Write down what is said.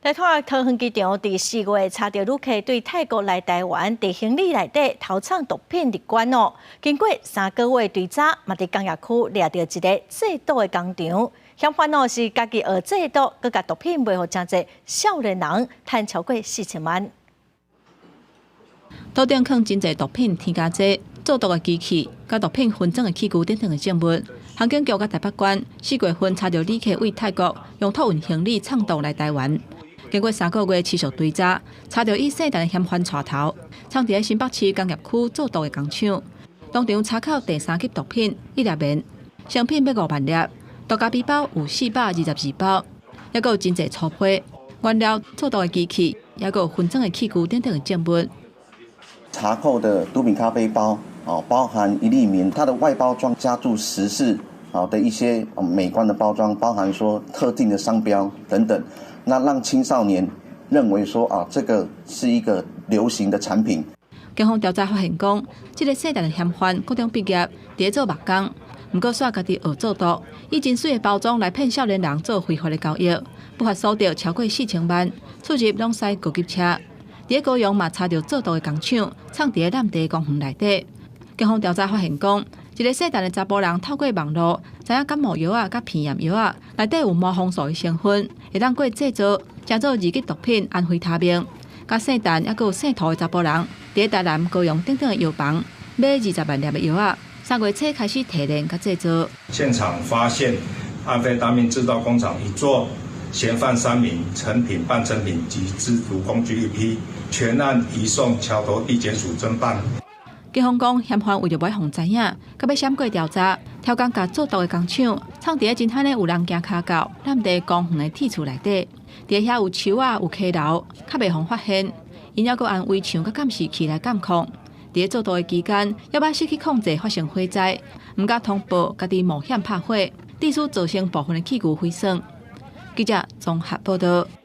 台大桃園機場佇4月查著旅客對泰國來台灣，佇行李內底偷藏毒品入關哦。經過3個月追查，嘛佇工業區掠著一個製毒的工廠，嫌犯哦是家己學製毒，閣共毒品賣予誠濟少年人，趁超過4000萬。桌頂囥真濟毒品添加劑、做毒的機器、佮毒品分裝的器具等等的證物。航警局佮台北關4月份查著旅客對泰國用託運行李藏毒來台灣。經過3個月持續追查，查著以姓陳的嫌犯帶頭，藏佇新北市工業區做毒的工廠，當場查扣第三級毒品一粒棉，成品欲5萬粒，毒咖啡包有422包，猶閣有真濟粗批原料、做毒的機器，猶閣有分裝的器具等等的證物。查扣的毒品咖啡包，哦，包含一粒棉，它的外包裝加注時事啊的一些美觀的包裝，包含說特定的商標等等。那讓青少年認為說啊，這個是一個流行的產品。警方調查發現講，這個姓陳的嫌犯高中畢業，佇咧做木工，毋過煞家己學做毒，以真媠的包裝來騙少年人做非法的交易，不法所得超過4000萬，出入攏駛高級車。佇咧高雄嘛查著做毒的工廠，藏佇咧南地公園內底。警方調查發現講，一個姓陳的查埔人透過網路，知影感冒藥仔佮鼻炎藥仔內底有麻黃素的成分，會當過製造，成做二級毒品安非他命。佮姓陳猶閣有姓涂的查埔人，佇咧台南、高雄等等的藥房買20萬粒的藥仔，3月初開始提煉佮製造。現場發現安非他命製造工廠一座，嫌犯三名，成品、半成品及製毒工具一批，全案移送橋頭地檢署偵辦。警方講，嫌犯為著欲予人知影，佮欲閃過調查，刁工共做毒的工廠藏佇咧真罕有人行跤到南地公園的鐵厝內底，佇遐有樹仔、有溪流，較袂予人發現。𪜶猶閣按圍牆佮監視器來監控。佇咧做毒的期間，猶捌失去控制發生火災，毋敢通報，家己冒險拍火，致使造成部分的器具毀損。記者綜合報道。